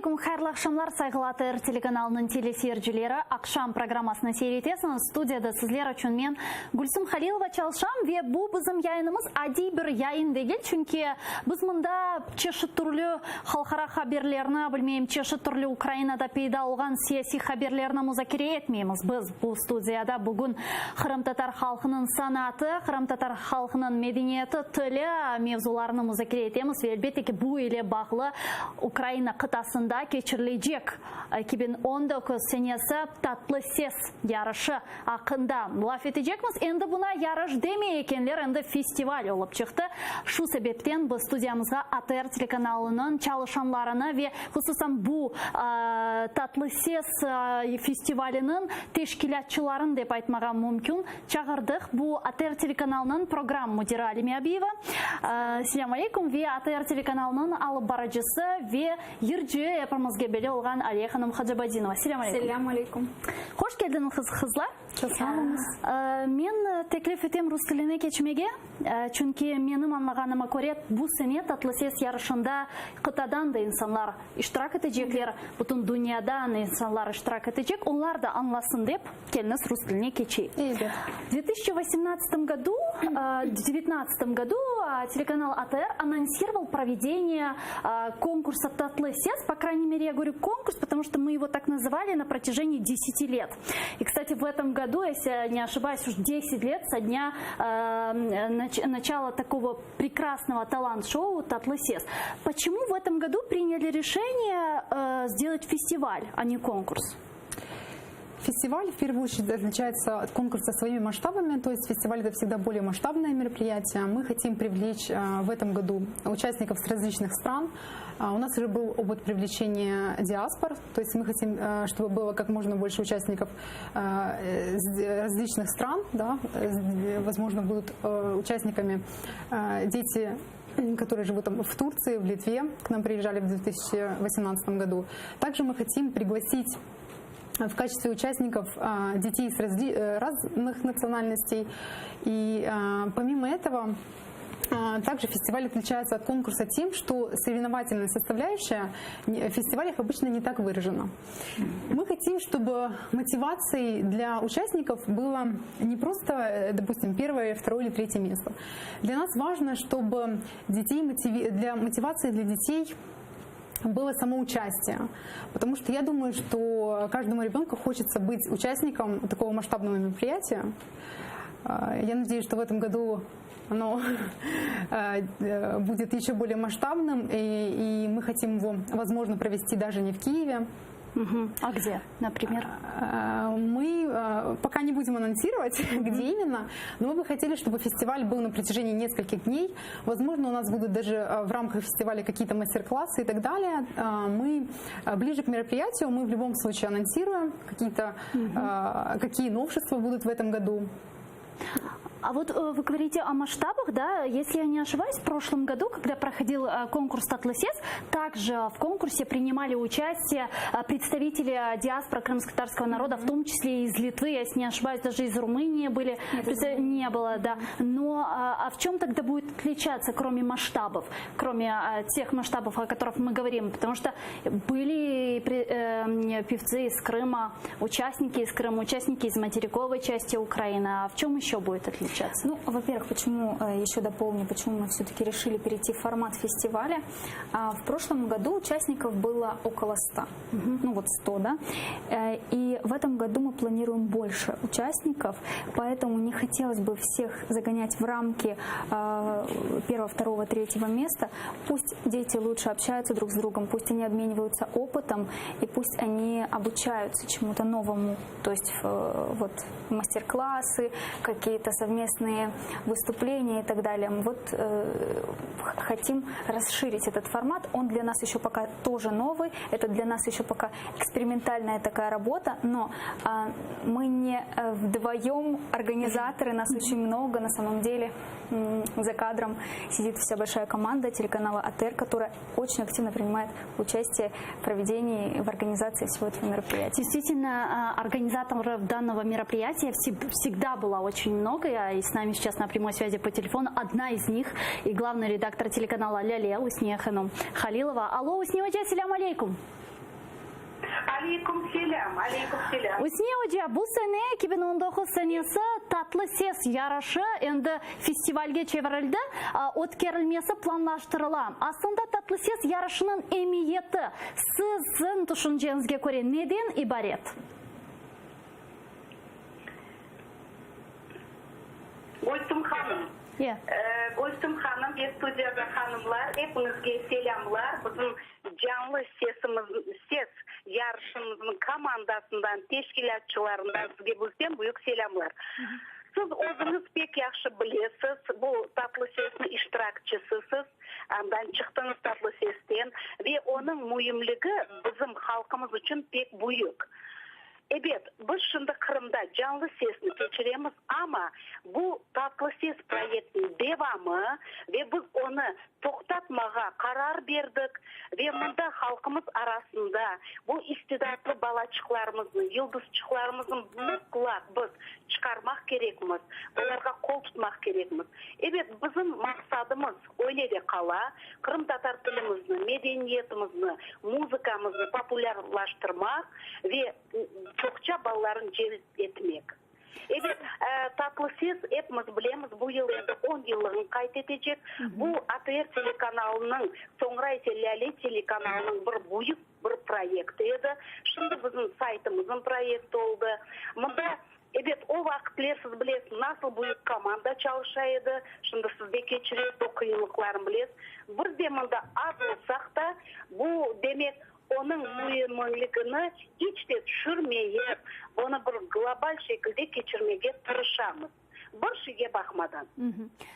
Aleyküm, hayırlı aqşamlar, sayğılı ATR telekanalınıñ teleseyircileri. Aqşam programmasını seyir etesiñiz. Studiyada sizler içün men, Gülsüm Halilova çalışam ve bu bizim yayınımız adiy bir yayın degil, çünki biz mında çeşit türlü halqara haberlerni, bilmeyim, çeşit türlü Ukrainada peyda olğan siyasiy haberlerni muzakere etmeymiz. Biz bu studiyada bugün qırımtatar halqınıñ sanatı, qırımtatar halqınıñ medeniyeti, tili mevzularını muzakere etemiz ve, elbette ki, bu ile bağlı Ukraina qıtasında keçirilecek 2019 senesi Tatlı ses yarışı aqqında laf etecekmiz. Endi buna yarış demey ekenler, endi festival olıp çıqtı. Şu sebepten biz studiyamızğa ATR telekanalınıñ çalışanlarını ve hususan bu Tatlı ses festivaliniñ teşkilâtçıların dep aytmağa mümkün, çağırdıq. Bu ATR telekanalınıñ program müdiri Alime Abiyeva, selâm aleyküm, ve ATR telekanalınıñ alıp barıcısı ve yırcı, epimizge belli olğan Aliye hanım Hacabadinova. Selâm aleyküm. Selâm aleyküm. Hoş keldiñiz, qızlar. Çoq sağ oluñız. Men teklif etem rus tiline keçmege, çünki menim añlağanıma köre, bu sene Tatlı ses yarışında qıtadan da insanlar iştirak etecekler, bütün dünyadan insanlar iştirak etecek, onlar da añlasın dep, keliñiz rus tiline keçeyik. Elbet. В 2018 году, девятнадцатом году телеканал АТР анонсировал проведение конкурса «Tatlı ses». По крайней мере, я говорю конкурс, потому что мы его так называли на протяжении 10 лет. И, кстати, в этом году, если я не ошибаюсь, уж 10 лет со дня начала такого прекрасного талант-шоу «Tatlı ses». Почему в этом году приняли решение сделать фестиваль, а не конкурс? Фестиваль, в первую очередь, отличается от конкурса своими масштабами, то есть фестиваль – это всегда более масштабное мероприятие. Мы хотим привлечь в этом году участников с различных стран. У нас уже был опыт привлечения диаспор, то есть мы хотим, чтобы было как можно больше участников различных стран, да, возможно, будут участниками дети, которые живут там в Турции, в Литве, к нам приезжали в 2018 году. Также мы хотим пригласить в качестве участников детей с разных национальностей. И помимо этого, также фестиваль отличается от конкурса тем, что соревновательная составляющая в фестивалях обычно не так выражена. Мы хотим, чтобы мотивацией для участников было не просто, допустим, первое, второе или третье место. Для нас важно, чтобы детей мотиви... для мотивации для детей было само участие. Потому что я думаю, что каждому ребенку хочется быть участником такого масштабного мероприятия. Я надеюсь, что в этом году оно будет еще более масштабным, и, и мы хотим его, возможно, провести даже не в Киеве. Угу. А где, например? Мы пока не будем анонсировать, где именно, но мы бы хотели, чтобы фестиваль был на протяжении нескольких дней. Возможно, у нас будут даже в рамках фестиваля какие-то мастер-классы и так далее. Мы ближе к мероприятию мы в любом случае анонсируем, какие-то, угу. какие новшества будут в этом году. А вот вы говорите о масштабах, да? Если я не ошибаюсь, в прошлом году, когда проходил конкурс Tatlı ses, также в конкурсе принимали участие представители диаспоры крымско-татарского народа, в том числе из Литвы, если не ошибаюсь, даже из Румынии были, Нет, не было, да. Но а в чем тогда будет отличаться, кроме масштабов, кроме тех масштабов, о которых мы говорим? Потому что были певцы из Крыма, участники из Крыма, участники из материковой части Украины. А в чем еще будет отличаться? Ну, во-первых, почему, еще дополню, почему мы все-таки решили перейти в формат фестиваля. В прошлом году участников было около 100, угу. ну вот 100, да, и в этом году мы планируем больше участников, поэтому не хотелось бы всех загонять в рамки первого, второго, третьего места. Пусть дети лучше общаются друг с другом, пусть они обмениваются опытом, и пусть они обучаются чему-то новому, то есть вот мастер-классы, какие-то совместные выступления и так далее. Вот э, хотим расширить этот формат. Он для нас еще пока тоже новый, это для нас еще пока экспериментальная такая работа, но э, мы не вдвоем организаторы, нас очень много на самом деле. За кадром сидит вся большая команда телеканала АТР, которая очень активно принимает участие в проведении, в организации всего этого мероприятия. Действительно, организаторов данного мероприятия всегда было очень много. И с нами сейчас на прямой связи по телефону одна из них и главный редактор телеканала Ляле Усния Ханум Халилова. Алло, Усния oca, selâm aleyküm. Aleyküm selâm, aleyküm selâm. Üsniye oca, bu sene, 2019 senesi, Tatlı ses yarışı endi festivalge çevirildi, ötkerilmesi planlaştırıla. Aslında Tatlı ses yarışınıñ emiyeti, siziñ tüşünceñizge köre, neden ibaret? Gülsüm hanım. Gülsüm hanım ve studiyada hanımlar, epiñizge selâmlar. Bizim canlı sesimiz, ses yarışımıznıñ komandasından, teşkilâtçılarından sizge büyükten büyük selâmlar. Siz özüñiz pek yahşı bilesiz, bu Tatlı sesniñ iştirakçısısız, andan çıqtıñız Tatlı sesten ve onıñ müimligi bizim halqımız içün pek büyük. Ebet, biz şimdi Qırımda Canlı sesni keçiremiz, amma bu Tatlı ses proyektiniñ devamı ve biz onı toqtatmağa qarar berdik ve mında halqımız arasında bu istidatlı balaçıqlarımıznı, yıldızçıqlarımıznı mıtlaq biz çıqarmaq kerekmiz, olarğa qol tutmaq kerekmiz. Ebet, bizim maqsadımız öyle de qala, qırımtatar tilimizni, medeniyetimizni, muzıkamıznı populârlaştırmaq ve çoqça balalarnı celp etmek. Ebet, Tatlı ses, epimiz bilemiz, bu yıl endi on yıllığını qayd etecek. Bu ATR telekanalınıñ, soñra ise Lâle telekanalınıñ bir büyük bir proyekti edi. Şimdi bizim saytımıznıñ proyekti oldı. Mında, ebet, o vaqıtler, siz bilesiz, nasıl büyük komanda çalışa edi. Şimdi siz de keçiresiz, o qıyınlıqlarnı bilesiz. Biz de mında az olsaq da, bu, demek, Onıñ müimligini iç de tüşürmeyip, onı bir global şekilde keçirmege tırışamız, bir şeyge baqmadan.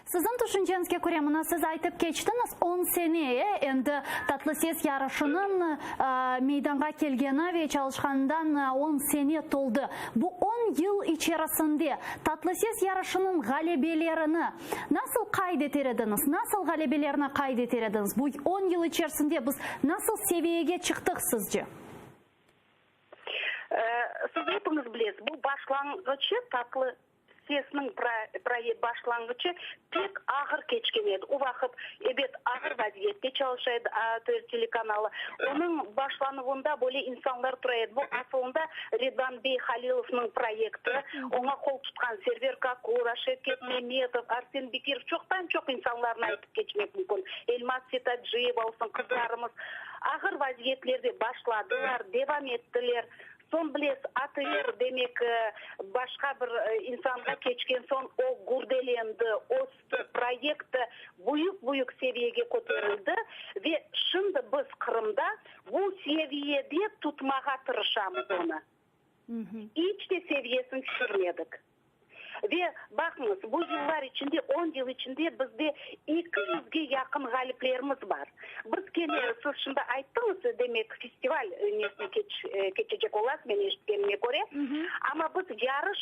Siziñ tüşünceñizge köre, mına siz aytıp keçtiñiz, on sene, e, endi Tatlı ses yarışınıñ meydanğa kelgeni ve çalışqanından on sene toldı. Bu on yıl içerisinde Tatlı ses yarışınıñ ğalebelerini Nasıl qayd eter ediñiz? Nasıl ğalebelerni qayd eter ediñiz? Bu on yıl içerisinde biz nasıl seviyege çıqtıq sizce? Siz epiñiz bilesiz, bu başlanğıçı Tatlı sesniñ başlanğıçı pek ağır keçken edi. O vaqıt, ebet, ağır vaziyette çalışa edi ATR telekanalı. Onıñ başlanuvında böyle insanlar tura edi. Bu asılında Ridvan bey Halilovnıñ proyekti, oña qol tutqan Server Kakura, Şevket Memetov, Arsen Bekirov, çoqtan-çoq insanlarnı aytıp keçmek mümkün, Elmaz Setaciyeva olsun, qızlarımız ağır vaziyetlerde başladılar, devam ettiler. Soñ, bilesiz, ATR, demek, başqa bir insanğa keçken soñ o gürdelendi, östi, proyekt büyük-büyük seviyege köterildi ve şimdi biz Qırımda bu seviyede tutmağa tırışamız onı. İç de seviyesini tüşürmedik. Ve baqıñız, bu yıllar içinde, on yıl içinde bizde eki yüzge yaqın ğaliplerimiz bar. Biz kene, siz şimdi ayttıñız, demek, festival nesine keçecek olasız, men eşitkenime köre, amma biz yarış,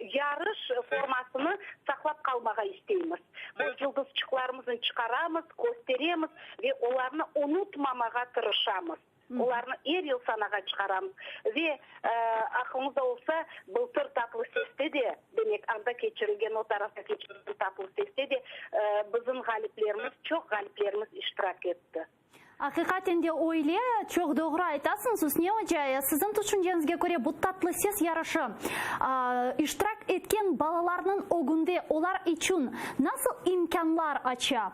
yarış formasını saqlap qalmağa isteymiz. Bu yıldızçıqlarımıznı çıqaramız, kösteremiz ve olarnı unutmamağa tırışamız. Olarnı er yıl sanağa çıqaramız. Ve, aqlıñızda olsa, bıltır Tatlı seste de, demek, anda keçirilgen, o tarafta keçirilgen Tatlı seste de bizim ğaliplerimiz, çoq ğaliplerimiz iştirak etti. Aqiqaten de öyle, çoq doğru aytasıñız, Üsniye oca. Siziñ tüşünceñizge köre, bu Tatlı ses yarışı iştirak etken balalarnıñ ögünde olar içün nasıl imkânlar aça,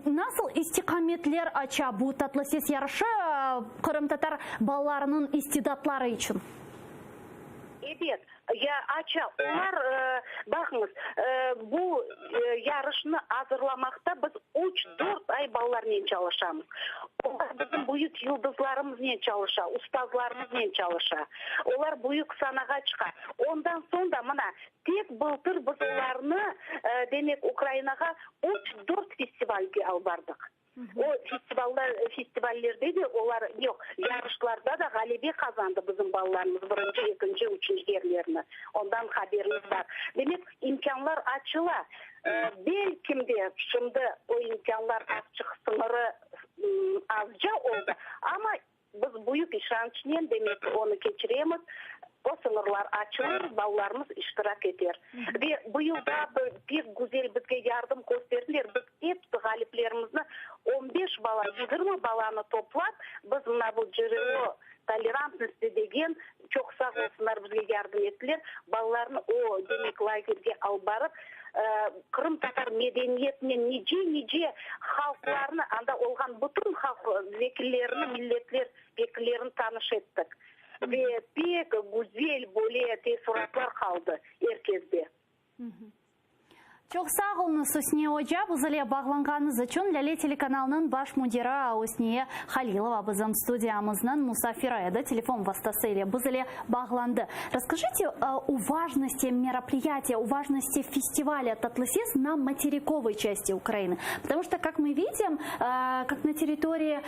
nasıl istiqametler aça bu Tatlı ses yarışı qırımtatar balalarınıñ istidatları içün? Ebet, ya aça. Olar, baqıñız, bu yarışnı azırlamaqta biz üç, dört ay balalarnen çalışamız. Olar bizim büyük yıldızlarımıznen çalışa, ustazlarımıznen çalışa. Olar büyük sanağa çıqa. Ondan soñ da, mına, tek bıltır biz olarnı, demek, Ukrainağa üç, dört festivalge alıp bardıq. O festivallar, festivallerde de olar, yoq, yarışlarda da ğalebe qazandı bizim balalarımız, birinci, ekinci, üçünci yerlerni. Ondan haberimiz bar. Demek, imkânlar açıla. Belkim de, şimdi o imkânlar azçıq sıñırı azca oldı, amma Biz büyük işançnen, demek, onı keçiremiz, o sıñırlar açılır, balalarımız iştirak eter. Ve bu yıl daa bir pek güzel bizge yardım kösterdiler, biz episi ğaliplerimizni, on beş bala, 20 balanı toplap, biz mına bu CRO, Tolerantnost. Безопасности degen, çoq sağ olsunlar bizge yardım ettiler, balalarnı o, demek, lagerge alıp barıp, qırımtatar medeniyetinen nice-nice halqlarnı, anda olğan bütün halq vekillerini, milletler vekillerini tanış ettik. Ve pek güzel böyle teessuratlar qaldı er kesde. Çoq sağ oluñız, Üsniye oca, biz ile bağlanğanıñız içün. Lâle telekanalınıñ baş müdiri Üsniye Halilova bizim studiyamıznıñ musafiri edi, telefon vastası ile biz ile bağlandı. Rasskажите o важности мероприятия, о важности фестиваля Tatlı ses на материковой части Украины. Потому что, как мы видим, как на территории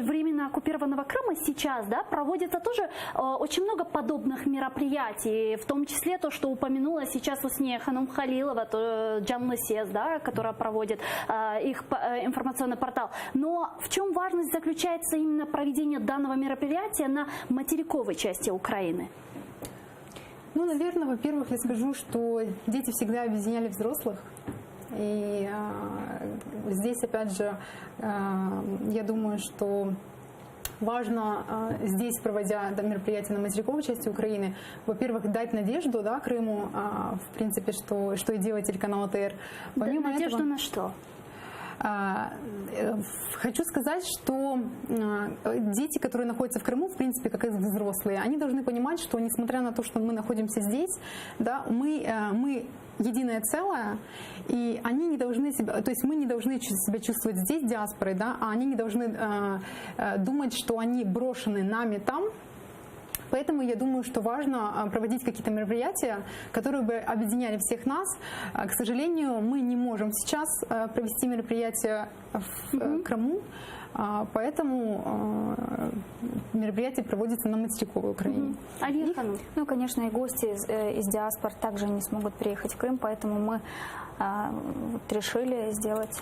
временно оккупированного Крыма сейчас, да, проводится тоже очень много подобных мероприятий, в том числе то, что упомянула сейчас Усния Ханум Халилова, то Canlı Ses, да, которая проводит их информационный портал. Но в чем важность заключается именно проведение данного мероприятия на материковой части Украины? Ну, наверное, во-первых, я скажу, что дети всегда объединяли взрослых. И э, здесь, опять же, э, я думаю, что важно э, здесь, проводя да, мероприятие на материковой части Украины, во-первых, дать надежду да, Крыму, э, в принципе, что, что и делает телеканал АТР. Помимо надежду этого, на что? А, э, хочу сказать, что дети, которые находятся в Крыму, в принципе, как и взрослые, они должны понимать, что несмотря на то, что мы находимся здесь, да, мы, э, мы единое целое, и они не должны себя, то есть мы не должны себя чувствовать здесь диаспорой, да, а они не должны э, думать, что они брошены нами там, Поэтому я думаю, что важно проводить какие-то мероприятия, которые бы объединяли всех нас. К сожалению, мы не можем сейчас провести мероприятие в mm-hmm. Крыму, поэтому мероприятие проводится на материковой Украине. Mm-hmm. Ну, конечно, и гости из, э, из диаспор также не смогут приехать в Крым, поэтому мы вот, решили сделать,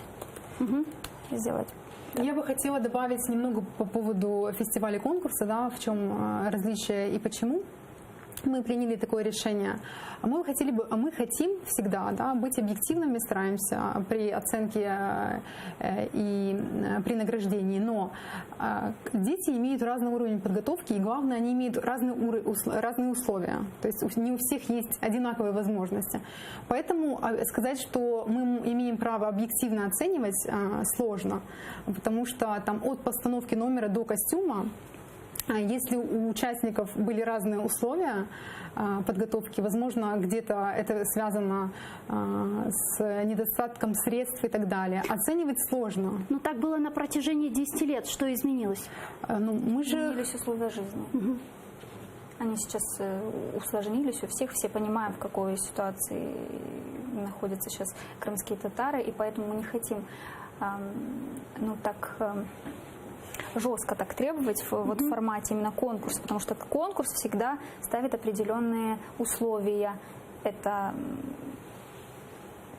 mm-hmm. сделать я бы хотела добавить немного по поводу фестиваля конкурса, да, в чем различие и почему мы приняли такое решение. Мы хотели бы, мы хотим всегда да, быть объективными, стараемся при оценке э, и э, при награждении, но э, дети имеют разный уровень подготовки, и главное, они имеют разные, разные условия. То есть не у всех есть одинаковые возможности. Поэтому а, сказать, что мы имеем право объективно оценивать, сложно, потому что там от постановки номера до костюма а если у участников были разные условия а, подготовки, возможно, где-то это связано а, с недостатком средств и так далее. Оценивать сложно. Но так было на протяжении 10 лет. Что изменилось? Ну, мы же... Изменились условия жизни. Угу. Они сейчас э, усложнились у всех, все понимаем, в какой ситуации находятся сейчас крымские татары, и поэтому мы не хотим ну, так эм, жестко так требовать в, вот, в формате именно конкурса, потому что конкурс всегда ставит определенные условия. Это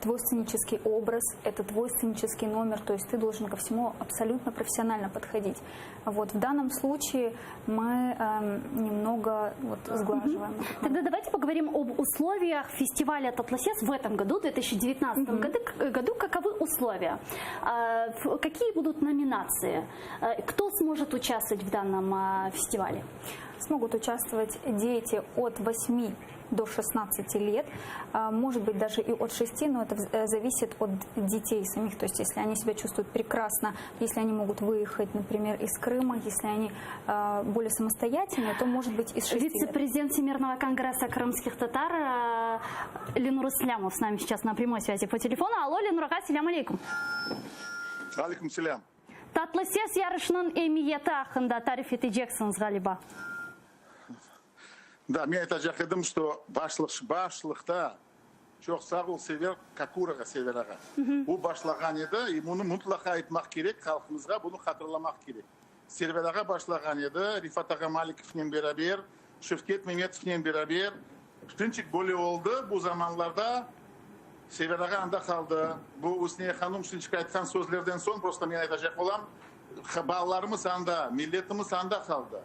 твой сценический образ, это твой сценический номер, то есть ты должен ко всему абсолютно профессионально подходить. Вот в данном случае мы э, немного вот сглаживаем. Угу. Тогда давайте поговорим об условиях фестиваля Tatlı Ses в этом году, в 2019 угу. году. году. Каковы условия? А, какие будут номинации? А, кто сможет участвовать в данном а, фестивале? Смогут участвовать дети от 8 до 16 лет, а, может быть даже и от 6, но это э, зависит от детей самих. То есть если они себя чувствуют прекрасно, если они могут выехать, например, из Крыма, если они а, более самостоятельные, то может быть из 6 Вице-президент Всемирного конгресса крымских татар э, Ленур Ислямов с нами сейчас на прямой связи по телефону. Алло, Ленур ağa, selâm aleyküm. Aleyküm selâm. Tatlı ses yarışınıñ emiyeti aqqında tarif eteceksiñiz ğaliba. Да, men aytacaq edim, что başlıq, başlıqta çoq sağ ol Sever Kakurağa, Sever ağa. Bu başlağan edi, и bunı mutlaqa aytmaq kerek, halqımızğa bunı hatırlamaq kerek. Server ağa başlağan edi, Rifat ağa Malikovnen beraber, Şevket Memetovnen beraber. Şimdiçik böyle oldı bu zamanlarda Sever ağa anda qaldı. Bu Üsniye hanım şimdiçik aytqan sözlerden soñ, просто men aytacaq olam, balalarımız anda, milletimiz anda qaldı.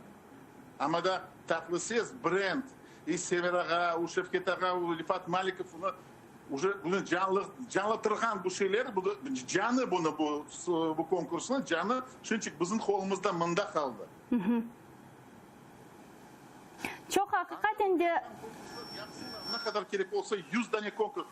Amma da Tatlı ses brend, и Sever ağa, u Şevket ağa, u Rifat Malikov bunı уже bunı canlı, canlatırğan bu şeyler, bu canı bunı bu, bu konkursnıñ canı şimdiçik bizim qolumızda mında qaldı. Aqiqaten de. Yapsınlar, ne qadar kerek olsa, yuz dane konkurs,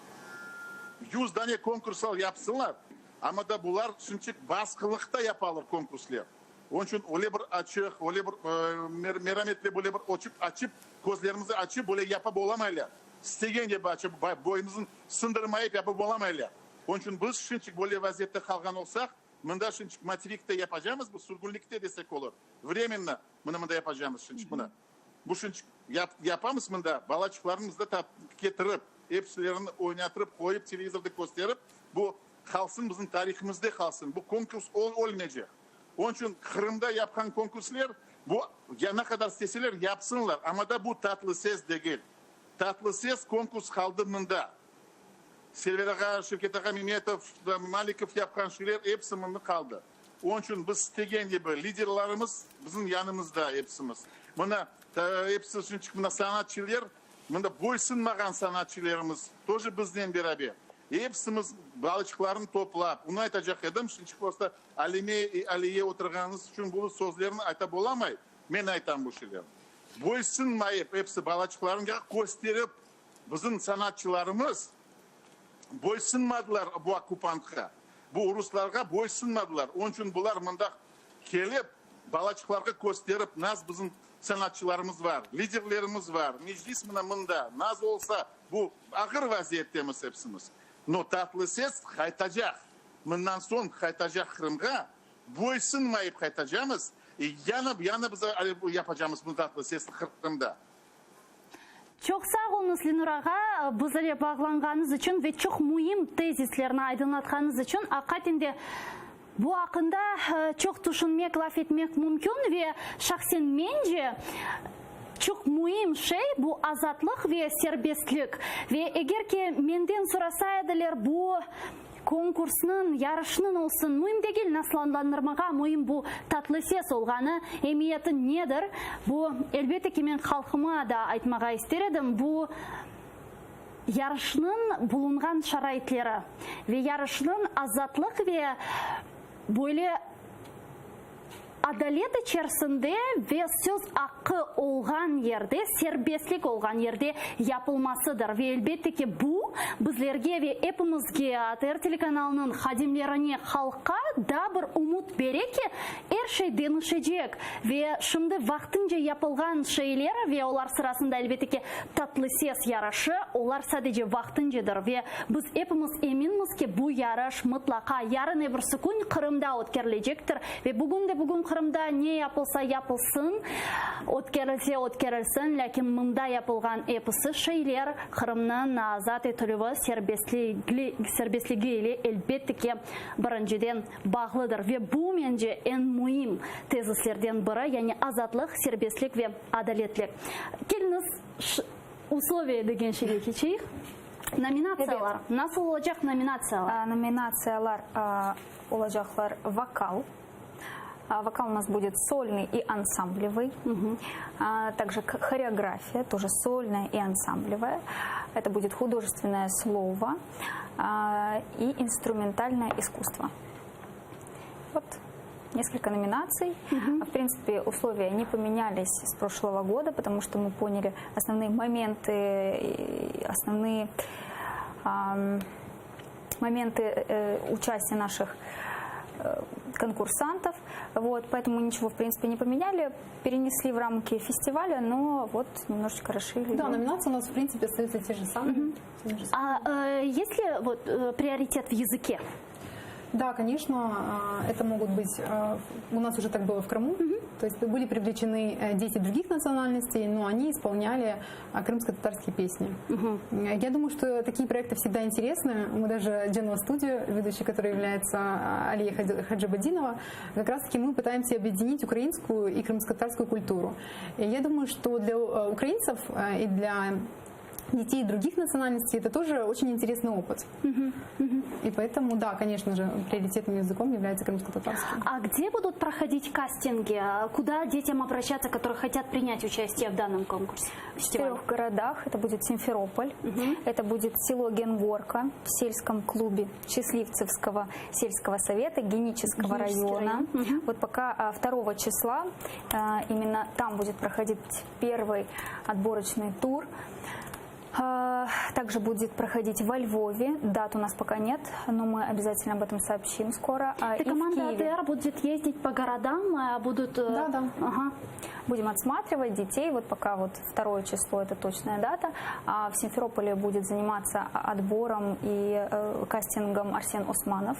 yuz dane konkurslar yapsınlar, amma da bular şimçik basqılıqta yapalar konkursler. Onıñ içün öyle bir açıq, öyle bir merametli böyle bir oçıp açıp, közlerimizni açıp böyle yapıp olamaylar. İstegen kibi açıp, boyumıznı sındırmayıp yapıp olamaylar. Onıñ içün biz şimçik böyle vaziyette qalğan olsaq, mında şimçik materikte yapacamız, bu sürgünlikte desek olur, vremenno mına mında yapacamız şimçik mına. Bu şimçik yapamız mında, balaçıqlarımızdı da ketirip, episilerini oynatırıp qoyıp, televizorda kösterip, bu Qalsın bizim tarihimizde qalsın bu konkurs ol ölmeycek. Onıñ içün Qırımda yapqan konkursler bu ya ne qadar isteseler yapsınlar, amma da bu tatlı ses degil. Tatlı ses konkurs qaldı mında. Server ağa, Şevket ağa Memetov, Malikov yapqan şeyler episi mında qaldı. Onıñ içün biz istegen kibi liderlarımız bizim yanımızda episimiz. Mına episi çünki mına sanatçıler mında boysınmağan sanatçılarımız тоже biznen beraber. Epsimiz balıçıqlarnı toplap, bunı aytacaq edim, şimdiki prosto Alime, Aliye oturğanıñız içün bu sözlerni aytap olamay, men aytam bu şeylerni. Boysınmayıp, epsi balaçıqlarnı kösterip, bizim sanatçılarımız boysınmadılar bu okkupantqa, bu ruslarğa boysınmadılar. Onıñ içün bular mında kelip, balaçıqlarğa kösterip, nas bizim sanatçılarımız bar, liderlerimiz bar, Meclis mına mında, naz olsa, Bu ağır vaziyettemiz epsimiz. No tatlı ses qaytacaq. Mından soñ qaytacaq Qırımğa, boysınmayıp qaytacamız, yanı yanı biz yapacamız bu tatlı sesni Qırımda. Çoq sağ oluñız, Lenur ağa, biz ile bağlanğanıñız içün ve çoq müim tezislerni aydınlatqanıñız içün. Aqiqaten de, bu aqqında çoq tüşünmek, laf etmek mümkün ve şahsen mence, çoq müim şey bu azatlıq ve serbestlik. Ve eger ki menden sorasa ediler, bu konkursnıñ, yarışnıñ olsun, müim degil nasıl adlandırmağa, müim bu tatlı ses olğanı, emiyeti nedir, bu, elbette ki, men halqıma da aytmağa ister edim, bu yarışnıñ bulunğan şaraitleri ve yarışnıñ azatlıq ve böyle adalet içerisinde ve söz aqqı olğan yerde, serbestlik olğan yerde yapılmasıdır. Ve elbette ki, bu bizlerge ve epimizge, ATR telekanalınıñ hadimlerine, halqqa daa bir ümüt bere ki, er şey deñişecek ve şimdi vaqtınca yapılğan şeyler ve olar sırasında, elbette ki, Tatlı ses yarışı, olar sadece vaqtıncadır ve biz epimiz eminmiz ki, bu yarış mıtlaqa yarın-ebirsi kün Qırımda ötkerilecektir ve bugün de bugün Qırımda ne yapılsa yapılsın, ötkerilse ötkerilsin, lâkin mında yapılğan episi şeyler Qırımnıñ azat etilüvi serbestligi ile elbette ki, birinciden bağlıdır ve bu, mence, eñ müim tezislerden biri, yani azatlıq, serbestlik ve adaletlik. Keliñiz, usloviya degen şeyge keçeyik. Nominatsiyalar. Nasıl olacaq nominatsiyalar? Nominatsiyalar olacaqlar vokal. Vokal u nas будет сольный и ансамблевый. Также хореография, тоже сольная и ансамблевая. Это будет художественное слово и инструментальное искусство. Вот несколько номинаций. В принципе, условия не поменялись с прошлого года, потому что мы поняли основные моменты, основные моменты э, участия наших э, конкурсантов. Вот, поэтому ничего, в принципе, не поменяли. Перенесли в рамки фестиваля, но вот немножечко расширили. Да, номинации у нас, в принципе, остаются те же самые. Те же А э, есть ли вот, э, приоритет в языке? Да, конечно, а, это могут быть, а, у нас уже так было в Крыму, то есть были привлечены э, дети других национальностей, но они исполняли а, крымско-татарские песни. Я думаю, что такие проекты всегда интересны. Мы даже Дженова студию, ведущей которой является Алия Хаджибадинова, как раз-таки мы пытаемся объединить украинскую и крымско-татарскую культуру. И я думаю, что для э, украинцев э, и для. Детей других национальностей, это тоже очень интересный опыт. И поэтому, да, конечно же, приоритетным языком является крымско-татарский. А где будут проходить кастинги? Куда детям обращаться, которые хотят принять участие в данном конкурсе? В четырех городах. Это будет Симферополь, это будет село Генгорка в сельском клубе Счастливцевского сельского совета Генического Генический района. район. Мгм. Вот пока 2 числа именно там будет проходить первый отборочный тур. Также будет проходить во Львове. Дат у нас пока нет, но мы обязательно об этом сообщим скоро. Это И в команда Киеве. АТР будет ездить по городам, а будут, Да, да. Ага. Будем отсматривать детей. Вот пока вот 2 число, это точная дата. А в Симферополе будет заниматься отбором и кастингом Арсен Османов,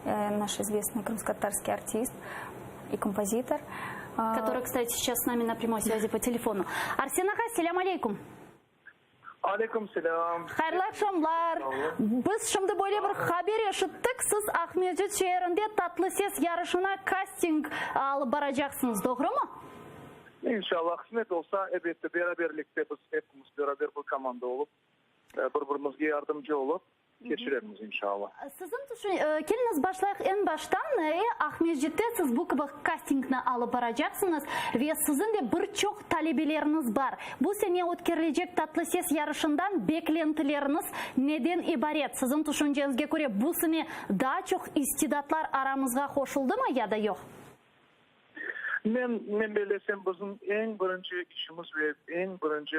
наш известный крымско-татарский артист и композитор. Который, кстати, сейчас с нами на прямой связи по телефону. Арсен ağa, selâm aleyküm. Aleyküm selâm. Hayırlı aqşamlar. Biz şimdi böyle bir haber eşittik. Siz Aqmescit şeerinde Tatlı ses yarışına kasting alıp baracaqsıñız, doğrumı? İnşallah, qısmet olsa, elbette, beraberlikte biz epimiz beraber bir komanda olıp, bir-birimizge yardımcı olıp keçirermiz, inşallah. Siziñ tüşün, keliñiz başlayıq eñ baştan. Aqmescitte siz bu kibi kastingni alıp baracaqsıñız ve siziñ de bir çoq talebeleriñiz bar. Bu sene ötkerilecek Tatlı ses yarışından beklentileriñiz neden ibaret? Siziñ tüşünceñizge köre, bu sene daa çoq istidatlar aramızğa qoşuldımı ya da yoq? Men, men bellesem, bizim eñ birinci işimiz ve eñ birinci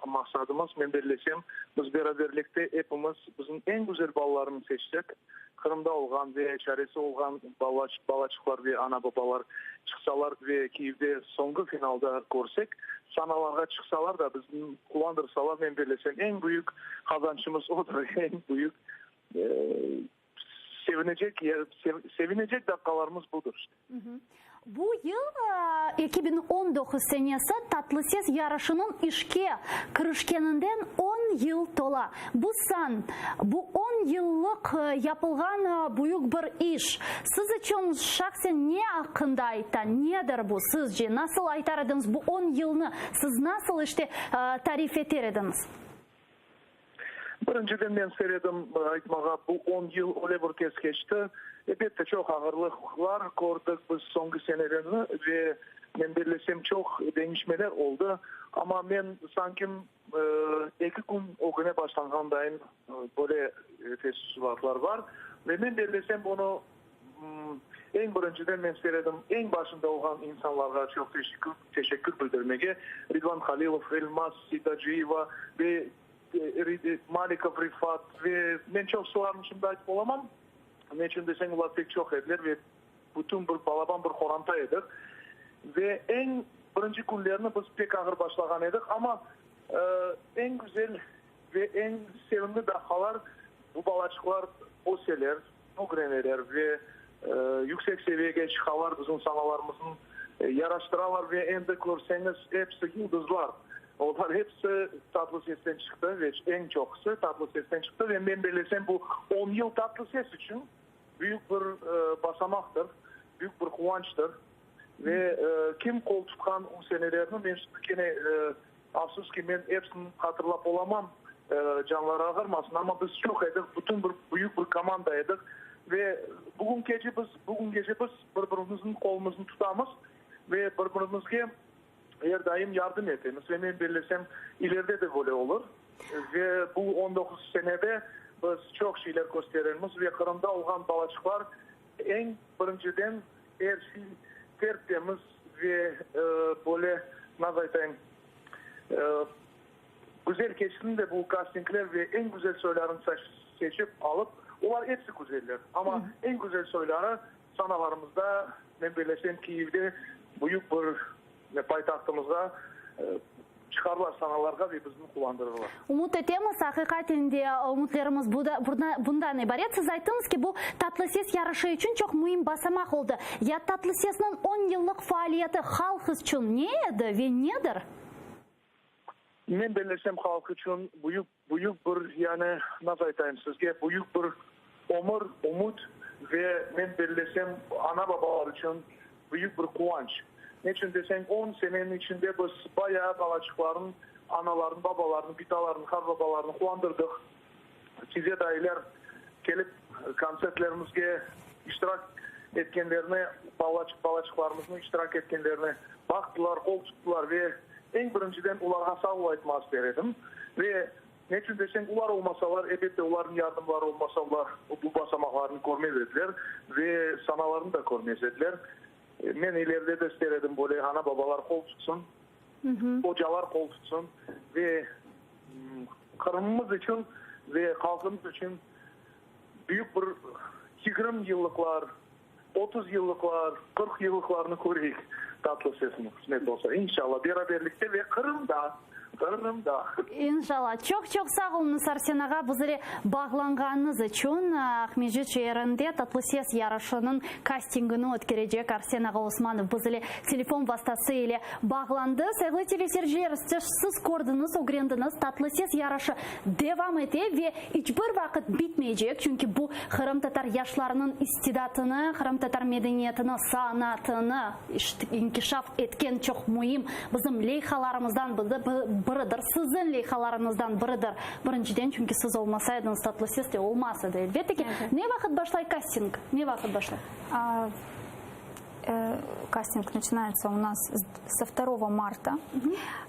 maqsadımız, men bellesem, biz beraberlikte epimiz bizim eñ güzel balalarını seçsek, Qırımda olğan ve çaresi olğan balaçıqlar ve ana-babalar çıqsalar ve Kiyevde soñki finalda körsek, sanalarğa çıqsalar da, bizni quvandırsalar, men bellesem, eñ büyük qazançımız odır, eñ büyük sevinecek sevinecek daqqalarımız budır işte. Bu yıl, 2019 senesi, Tatlı ses yarışınıñ işke kirişkeninden on yıl tola. Bu san, bu on yıllıq yapılğan büyük bir iş. Siz içün şahsen ne aqqında ayta, nedir bu sizce? Nasıl aytar ediñiz bu on yılnı, siz nasıl işte tarif eter ediñiz? Birinciden men ister edim aytmağa, bu on yıl öyle bir tez keçti. Elbette, çoq ağırlıqlar kördik biz soñki senelerni ve men bellesem, çoq deñişmeler oldı. Amma men sankim eki kün ögüne başlanğandayın böyle teessuratlar bar. Ve men bellesem, bunı eñ birinciden men ister edim eñ başında olğan insanlarğa çoq teşekkür bildirmege, Ridvan Halilov, Elmaz Seytaciyeva ve Malikov Rifat ve men çoqsularnı şimdi aytıp olamam, ne içün deseñ, olar pek çoq ediler ve bütün bir balaban bir qoranta edik. Ve eñ birinci künlerni biz pek ağır başlağan edik, amma eñ güzel ve eñ sevimli daqqalar bu balaçıqlar öseler, ögreneler ve yüksek seviyege çıqalar, bizim sanalarımıznı yaraştıralar ve endi körseñiz, episi yıldızlar. Olar episi Tatlı sesten çıqtı ve eñ çoqusı Tatlı sesten çıqtı ve men bellesem, bu on yıl Tatlı ses içün büyük bir basamaqtır, büyük bir quvançtır. Ve kim qol tutqan o senelerni, men şimdi kene, afsus ki, men episini hatırlap olamam, canları ağırmasın, amma biz çoq edik, bütün bir büyük bir komanda edik. Ve bugün gece biz, bugün gece biz bir-birimizniñ qolumıznı tutamız ve bir-birimizge er daim yardım etemiz. Ve men bellesem, ileride de böyle olur. Ve bu 19 senede biz çoq şeyler kösterermiz ve Qırımda olğan balaçıqlar eñ birinciden er şey ter-temiz ve böyle, nasıl aytayım, güzel keçsin de bu kastingler ve eñ güzel soylarını seçip alıp, olar episi güzeller, amma eñ güzel soyları sanalarımızda, men bellesem, Kiyevde büyük bir paytahtımızğa çıqarlar sanalarğa ve bizni quvandırırlar. Ümüt etemiz, aqiqaten de ümütlerimiz bundan ibaret. Siz ayttıñız ki, bu Tatlı ses yarışı içün çoq müim basamaq oldı. Ya Tatlı sesniñ on yıllıq faaliyeti halq içün ne edi ve nedir? Men bellesem, halq içün büyük, büyük bir, yani, nasıl aytayım sizge, büyük bir ömür, ümüt ve, men bellesem, ana-babalar içün büyük bir quvanç. Neçün deseñ, on seneniñ içinde biz bayağı balaçıqlarnıñ. analarnı, babalarnı, bitalarnı, qartbabalarnı quvandırdıq. Tize dayılar kelip kontsertlerimizge iştirak etkenlerini, balaçıqlarımıznıñ iştirak etkenlerini baqtılar, qol tuttılar ve eñ birinciden olarğa sağ ol aytmağa ister edim. Ve ne içün deseñ, olar olmasalar, elbette, olarnıñ yardımları olmasa, olar bu basamaqlarnı körmez ediler ve sanalarnı da körmez ediler. Men ileride de ister edim, böyle ana-babalar qol tutsın, ocalar qol tutsın ve Qırımımız içün ve halqımız içün büyük bir 20 yıllıqlar, 30 yıllıqlar, 40 yıllıqlarnı köreyik, tatlı sesini, qısmet olsa, inşallah, beraberlikte ve Qırımda, Qırımda. İnşallah. Çoq-çoq sağ oluñız, Arsen ağa, bizlere bağlanğanıñız içün. Aqmescit şeerinde Tatlı ses yarışınıñ kastingini ötkerecek Arsen ağa Osmanov bizle telefon vastası ile bağlandı. Sayğılı teleseyirciler, siz kördiñiz, ögrendiñiz, Tatlı ses yarışı devam ete ve iç bir vaqıt bitmeycek, çünki bu qırımtatar yaşlarınıñ istidatını, qırımtatar medeniyetini, sanatını inkişaf etken çoq müim bizim leyhalarımızdan biridir, siziñ leyhalarıñızdan biridir, birinciden, çünki siz olmasaydıñız, Tatlı ses de olmaz edi, elbette ki. Ne vaqıt başlay kasting? Ne vaqıt başlay? Kasting начинается у нас со 2 марта.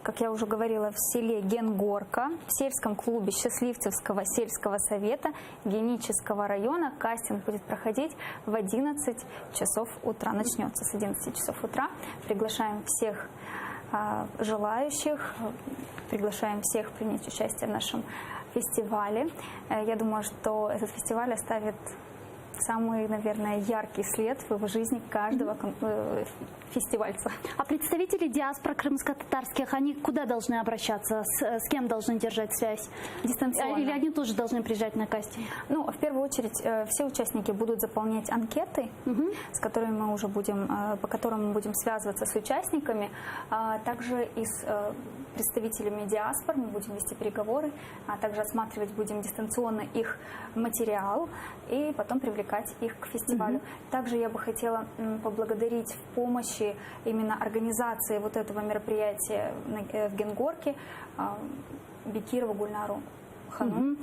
Как я уже говорила, в селе Генгорка, в сельском клубе Счастливцевского сельского совета Генического района. Кастинг будет проходить в 11 часов утра. Начнется с 11 часов утра. Приглашаем всех желающих, приглашаем всех принять участие в нашем фестивале. Э, я думаю, что этот фестиваль оставит самый, наверное, яркий след в жизни каждого э, фестивальца. А представители диаспор крымско-татарских, они куда должны обращаться? С, с кем должны держать связь? Дистанционно. Или они тоже должны приезжать на кастинг? Ну, в первую очередь, э, все участники будут заполнять анкеты, угу. с которыми мы уже будем, э, по которым мы будем связываться с участниками, а также и с представителями диаспор мы будем вести переговоры, а также осматривать будем дистанционно их материал и потом привлекать их к фестивалю. Mm -hmm. Также я бы хотела поблагодарить в помощи именно организации вот этого мероприятия э, в Генгорке а, Бекирову Гульнару Ханум. Mm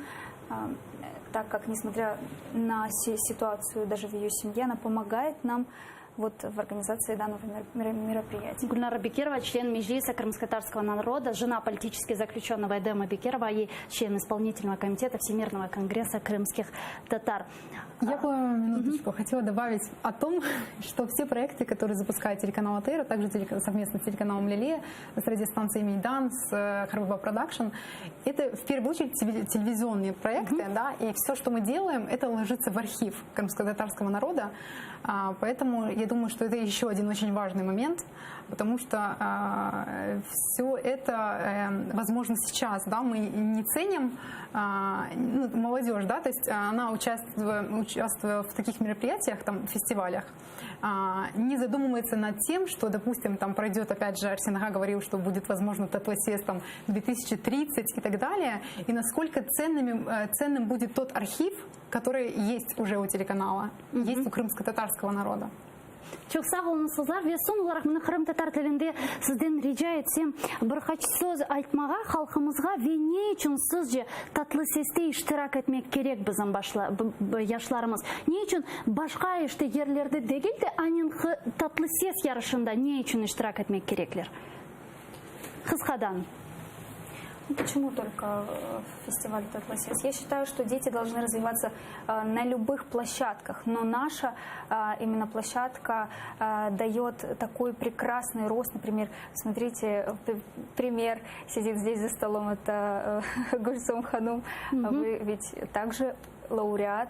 -hmm. Так как, несмотря на ситуацию даже в ее семье, она помогает нам вот в организации данного мероприятия. Гульнара Бекирова, член Межлиса крымско-татарского народа, жена политически заключенного Эдема Бекирова и член исполнительного комитета Всемирного конгресса крымских татар. Я бы минуточку хотела добавить о том, что все проекты, которые запускает телеканал АТР, а также совместно с телеканалом Лиле, с радиостанцией Мейдан, с э, Харбаба Продакшн, это в первую очередь телевизионные проекты, да, и все, что мы делаем, это ложится в архив крымско-татарского народа, а, поэтому я думаю, что это еще один очень важный момент, потому что а, все это, э, возможно, сейчас, да, мы не ценим а, ну, молодежь, да, то есть она участвуя, участвуя в таких мероприятиях, там, фестивалях, не задумывается над тем, что, допустим, там пройдет, опять же, Арсен Ага говорил, что будет, возможно, Татласес там 2030 и так далее, и насколько ценными, э, ценным будет тот архив, который есть уже у телеканала, mm -hmm. есть у крымско-татарского народа. Çoq sağ oluñız qızlar. Ve soñ olaraq mına qırımtatar tilinde sizden rica etsem bir qaç söz aytmağa halqımızğa ve ne içün sizce Tatlı seste iştirak etmek kerek bizim yaşlarımız? Ne içün başqa işte yerlerde degil de anen Tatlı ses yarışında ne içün iştirak etmek kerekler? Qısqadan. Почему только э, фестиваль Tatlı ses? Я считаю, что дети должны развиваться э, на любых площадках, но наша э, именно площадка дает такой прекрасный рост. Например, смотрите, пример сидит здесь за столом, это Гульсум Ханум. Угу. Вы ведь также лауреат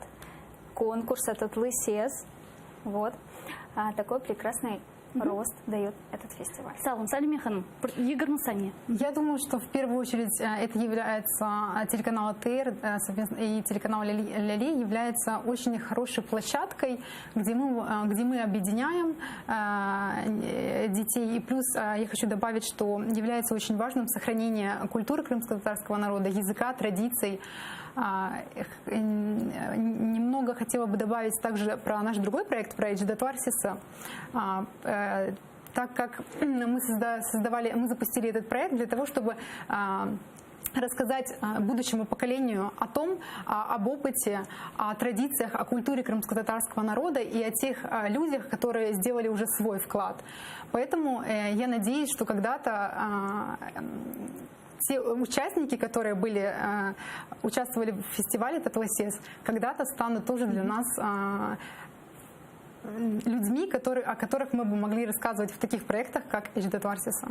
конкурса Tatlı ses. Вот. Такой прекрасный рост дает этот фестиваль. Sağ oluñ, Салиме hanım, bir 20 saniye. Я думаю, что в первую очередь э, это является э, телеканал АТР э, и телеканал Ляли является очень хорошей площадкой, где мы, где мы объединяем детей. И плюс я хочу добавить, что является очень важным сохранение культуры крымско-татарского народа, языка, традиций. А, немного хотела бы добавить также про наш другой проект, про Ecdatlar Sesi. Так как мы создавали, мы запустили этот проект для того, чтобы рассказать будущему поколению о том, об опыте, о традициях, о культуре крымско-татарского народа и о тех людях, которые сделали уже свой вклад. Поэтому э, я надеюсь, что когда-то те участники, которые были, участвовали в фестивале Tatlı ses, когда-то станут тоже для нас людьми, которые, о которых мы бы могли рассказывать в таких проектах, как Ecdatlar sesi.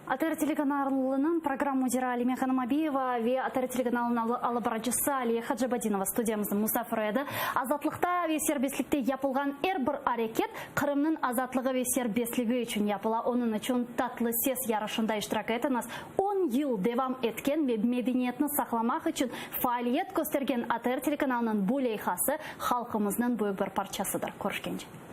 ATR telekanalınıñ programma müdiri Alime hanım Abiyeva ve ATR telekanalınıñ alıp barıcısı Aliye Hacabadinova studiyamıznıñ musafiri edi. Azatlıqta ve serbestlikte yapılğan er bir areket Qırımnıñ azatlığı ve serbestligi içün yapıla. Onıñ içün Tatlı ses yarışında iştirak etiñiz. On yıl devam etken ve medeniyetni saqlamaq içün faaliyet köstergen ATR telekanalınıñ bu leyhası halqımıznıñ büyük bir parçasıdır. Körüşkence.